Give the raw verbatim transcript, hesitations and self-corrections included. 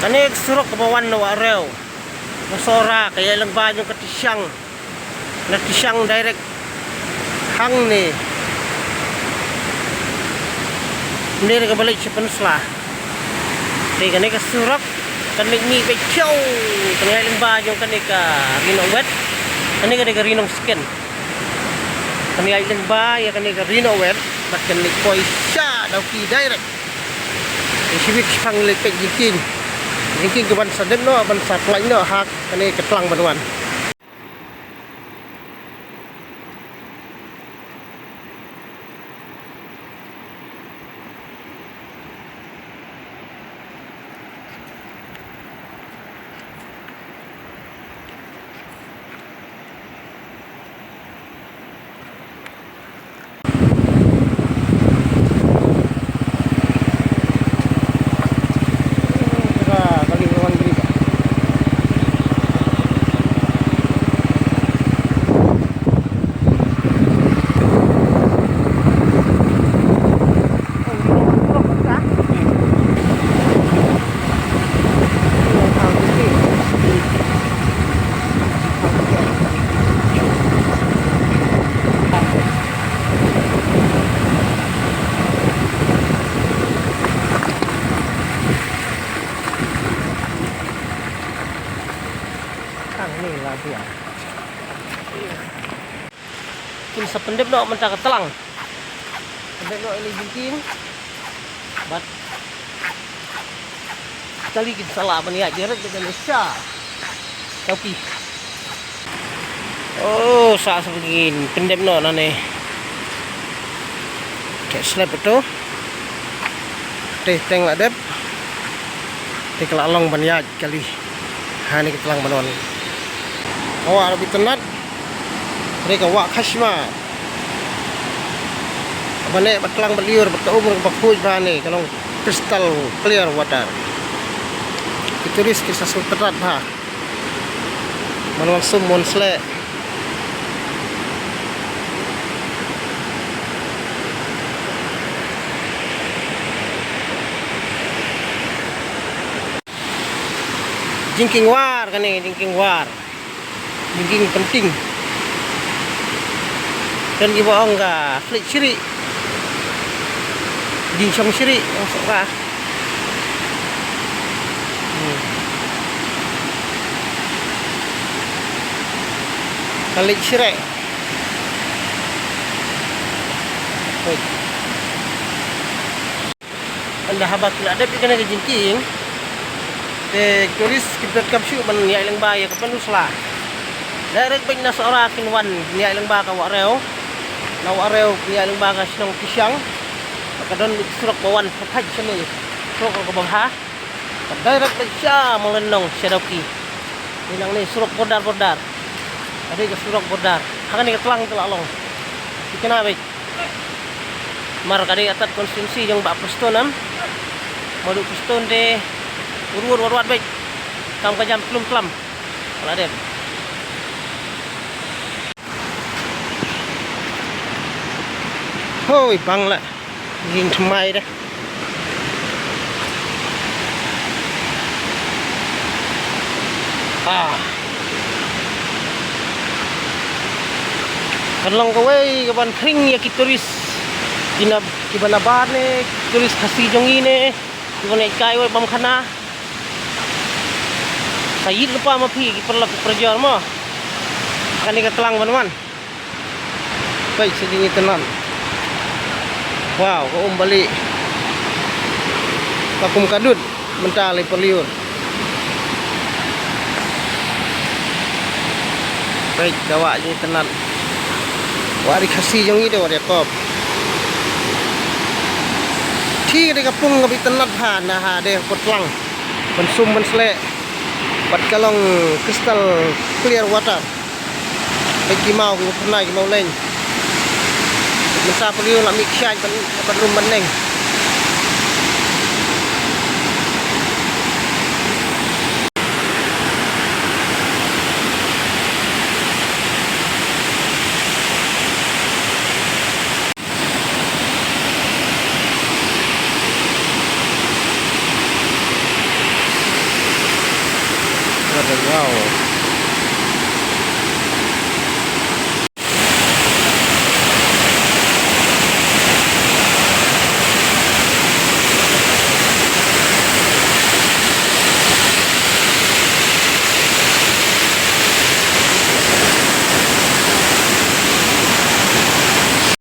Kane ka surok kaba wan na Wahrew, na Sohra, ka ïaid lyngba jong ka Tishang, na Tishang direct hangne, ne kaba leit sha Pynursla. Te kane ka surok kan leit mih beit sha, kan ïaid lyngba jong kane ka Ri Nongwet. Kane ka dei ka Ri Nongsken. Kan ïaid lyngba ïa kane ka Ri Nongwet bad kan leit poi sha Dawki direct. Te shibit shipang leit peit jingkieng, jingkieng kaban sa dep noh, ban sa pynlait noh ha kane ka tlang ban wan. Tang ni la dia. Kin sa pyndep noh mynta ka tlang. Pyndep noh ïa kane jingkieng. Bad kali kin sa lah ban ïaid direct bad ïaid sha Dawki. Oh, sa sa ngin pyndep noh nangne. Te slep ito. Te teng la dep. Te ka la long ban ïaid kali ha kane ka tlang ban wan. Ka wah ruh ba itynnad. Re ka wah Khashma. Ba ne ba tlang ba liur ba ka um ba khuid ba ne ka long crystal clear water. Ki tourist ki sa sngewtynnad ba. Ban wan sum wan sleh. Jingkieng war kane, jingkieng war. Jingkieng pynting. Don kiba ong ka flit shriek. Jingshong shriek, ong Sohra. Hmm. Ka leit shriek. Wait. Ynda haba ki la dep ïa kane ka jingkieng, te tourist ki donkam shuh ban ïaid lyngba ïa ka Pynursla. Direct beit na Sohra kin wan, kin ïaid lyngba ka Wahrew. Na Wahrew kin ïaid lyngba ka shnong Tishang. Ka don surok ba wan pyrthei shane. Surok kaba bha. Direct beit sha Mawlynnong sha Dawki. Ni nangne surok border border. Ka dei ka surok border. Ha kane ka tlang te la long. Ki kena beit. Mar ka dei ka tad constituency jong Bah Prestone em. Madu Prestone te urwur warwat beit. Kam ka jam klum klam. Ka la dep. Hoi bang la. Jingthymmai de. Ah. Kan long kawei kaban khring ïa ki tourist. Kina kiba na bar ne, tourist Khasi jong ngi ne, kiba na kai wei bam khana. Ka ïit lypa ma phi ki paralok ki parajor mo. Kane ka tlang ban wan. Peit sa jingïatynnad. Wow, ka um bali. Ka kum ka dud mynta lei paliur. Peit ka wah jingïatynnad. Wah ri Khasi jong ngi de wah de kop. Thi ka de ka pung ka ba itynnad ha na ha de potlang. Ban sum ban sleh. Bad ka long crystal clear water. Peit ki maw ki phyrnai ki maw leng. Mynta paliur la mih kshaid ban ban rum ban neng. Wow.